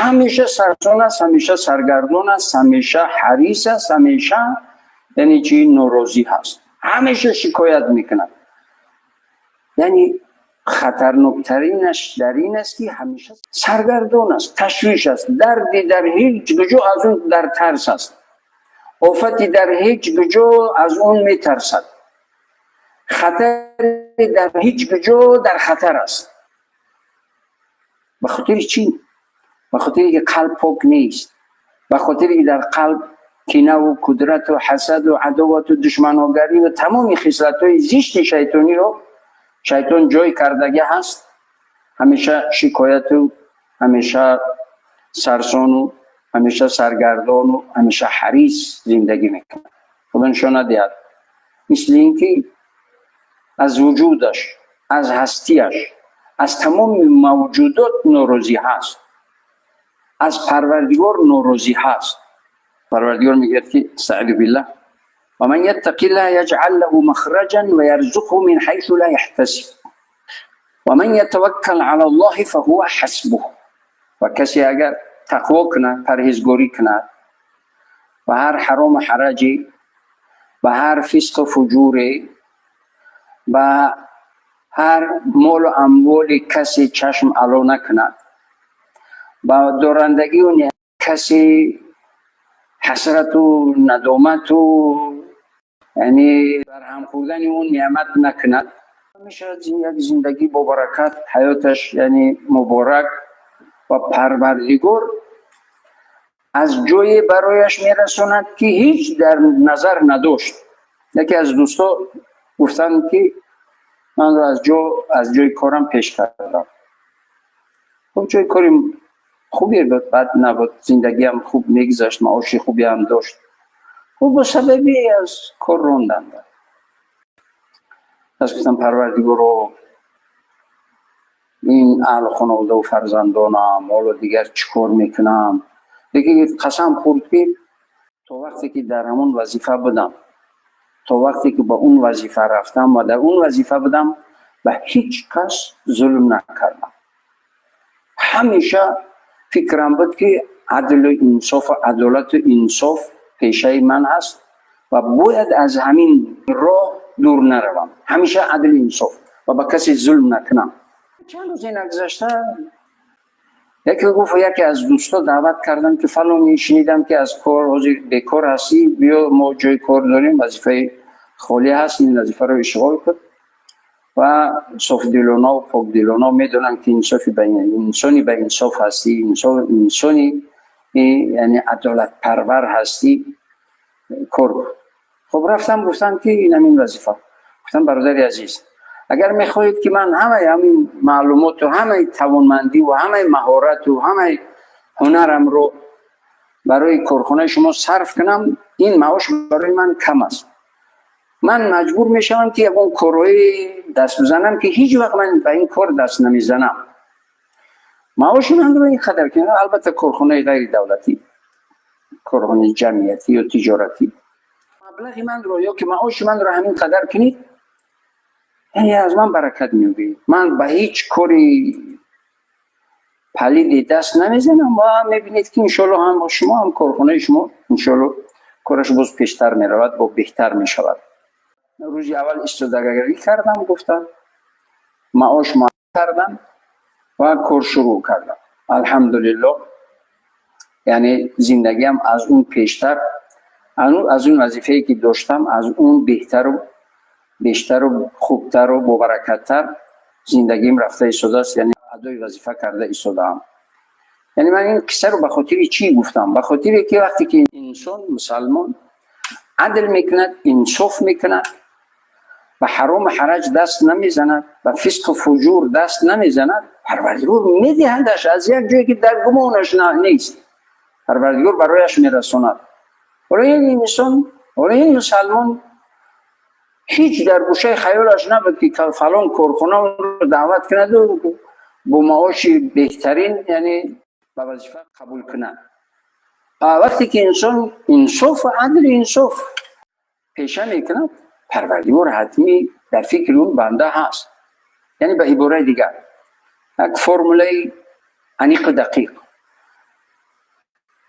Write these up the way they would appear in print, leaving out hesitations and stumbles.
Ҳамеша сарсон аст, ҳамеша саргардон аст, ҳамеша ҳарис аст, ҳамеша яъне чӣ, норозӣ ҳаст, ҳамеша шикоят мекунад. Яъне хатарноктаринаш дар ин аст, ки ҳамеша саргардон аст, ташвиш аст, дарди дар ҳеҷ куҷо аз он дар тарс аст, офати дар ҳеҷ куҷо аз он метарсад, хатари дар ҳеҷ куҷо дар хатар аст. Ба хотири чӣ? Ба хотире ки қалб пок нест, ба хотире ки дар қалб кинаву кудрату ҳасаду адовату душманогарӣ ва тамоми хислатҳои зишти шайтониро шайтон ҷой кардагӣ ҳаст. Ҳамеша шикояту, ҳамеша сарсону, ҳамеша саргардону, ҳамеша ҳарис зиндагӣ мекунад. Худо нишон надиҳад, мисли ин ки аз вуҷудаш, аз ҳастиаш, аз тамоми мавҷудот норозӣ ҳаст, аз Парвардигор норозӣ ҳаст. Парвардигор мегӯяд, ки استعيذ بالله: ومن يتق الله يجعل له مخرجا ويرزقه من حيث لا يحتسب ومن يتوكل على الله فهو حسبه. Ва касе агар тақво кунад, парҳезгорӣ кунад ва ҳар ҳарому ҳараҷе, ба ҳар фисқу фуҷуре, ба ҳар молу амволи касе чашм ало накунад, ба дорандагию касе ҳасрату надомату, яъне барҳам хӯрдани он неъмат накунад, мешавад як зиндагӣ бо баракат, ҳаёташ яъне муборак, ва Парвардигор аз ҷое барояш мерасонад, ки ҳеҷ дар назар надошт. Яке аз дӯсто гуфтанд, ки манро аз ҷои корам пеш кардам. Хуб, ҷои кори хубе буд, бад набуд, зиндагиам хуб мегузашт, маоши хубеам дошт. Хуб, бо сабаби аз кор ронданд. Пас гуфтам: «Парвардигоро, ин аҳлу хонаводаву фарзандонам ҳоло дигар чӣ кор мекунам?» Лекин қасам хӯрд, ки то вақте ки дар ҳамон вазифа будам, то вақте ки ба он вазифа рафтам ва дар он вазифа будам, ба ҳеҷ кас зулм накардам. Ҳамеша фикрам буд, ки адлу инсофу адолату инсоф пешаи ман ҳаст ва бояд аз ҳамин роҳ дур наравам, ҳамеша адлу инсоф ва ба касе зулм накунам. Чанд рӯзе нагузашта, яке гуфт, яке аз дӯсто даъват кардам, ки фалони, шунидам, ки аз кор ҳозир бекор ҳастӣ, биё, мо ҷои кор дорем, вазифаи холӣ ҳаст, ин вазифаро ишғол кун. Ва софдилоно, покдилоно медонанд, ки инсофи инсони ба инсоф ҳастӣ, инсони яъне адолатпарвар ҳастӣ, кор. Хуб, рафтам, гуфтам, ки ин ҳамин вазифа. Гуфтам: «Бародари азиз, агар мехоҳед, ки ман ҳамаи ҳамин маълумоту ҳамаи тавонмандиву ҳамаи маҳорату ҳамаи ҳунарамро барои корхонаи шумо сарф кунам, ин маош барои ман кам аст. Ман маҷбур мешавам, ки ягон корҳое даст бизанам, ки ҳеҷ вақт ман ба ин кор даст намезанам. Маоши манро ин қадар ки, албатта, корхонаи ғайридавлатӣ, корхонаи ҷамъиятӣ ё тиҷоратӣ, маблағи манро ё ки маоши манро ҳамин қадар кунед, яъне аз ман баракат меёбед. Ман ба ҳеҷ кори палиде даст намезанам ва мебинед, ки иншоалло ҳам шумо, ҳам корхонаи шумо иншоалло кораш боз пештар меравад, бо беҳтар мешавад». Рӯзи аввал истодагарӣ кардам, гуфтам, маош кардам ва кор шурӯъ кардам. Алҳамдулиллоҳ, яъне зиндагиам аз он пештар, аз он вазифае, ки доштам, аз он беҳтару бештару хубтару бобаракаттар зиндагиам рафта истодааст, яъне адои вазифа карда истодаам. Яъне ман ин қиссаро ба хотири чӣ гуфтам? Ба хотире ки вақте ки инсон, мусалмон, адл мекунад, инсоф мекунад, ба ҳарому ҳараҷ даст намезанад, ба фисқу фуҷур даст намезанад, Парвардигор медиҳадаш аз як ҷое, ки дар гумонаш нест, Парвардигор барояш мерасонад. Ҳоло ин инсон, ҳоло ин мусалмон ҳеҷ дар гӯшаи хаёлаш набуд, ки фалон корхонаро даъват кунаду бо маоши беҳтарин, яъне ба вазифа қабул кунад. Вақте ки инсон инсофу адли инсоф пеша мекунад, Парвардигор ҳатмӣ дар фикри он банда ҳаст. Яъне ба ибораи дигар, як формулаи аниқу дақиқ.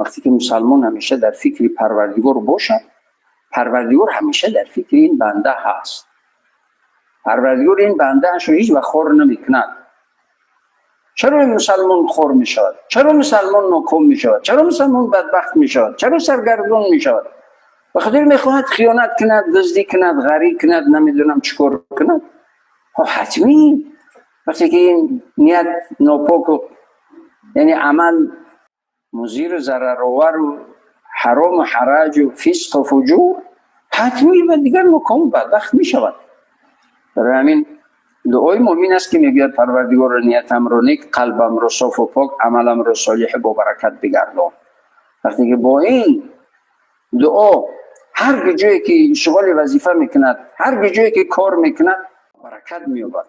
Вақте ки мусалмон ҳамеша дар фикри Парвардигор бошад, Парвардигор ҳамеша дар фикри ин банда ҳаст. Парвардигор ин бандаашро ҳеҷ вақт хор намекунад. Чаро мусалмон хор мешавад? Чаро мусалмон ноком мешавад? Чаро мусалмон бадбахт мешавад? Чаро саргардон мешавад? Ба хотир мехоҳад хиёнат кунад, дуздӣ кунад, ғарӣ кунад, намедонам чӣ кор кунад. Ҳатмӣ вақте ки ин ният нопоку, яъне амал музиру зараровару ҳарому ҳараҷу фисқу фуҷур, ҳатмӣ ва дигар нокому бадбахт мешавад. Барои ҳамин дуои муъмин аст, ки мегӯяд: «Парвардигоро, ниятамро нек, қалбамро софу пок, амаламро солиҳу бобаракат бигардон». Вақте ки бо ин дуо ҳар ҷое ки ишғоли вазифа мекунад, ҳар ҷое ки кор мекунад, баракат меёбад.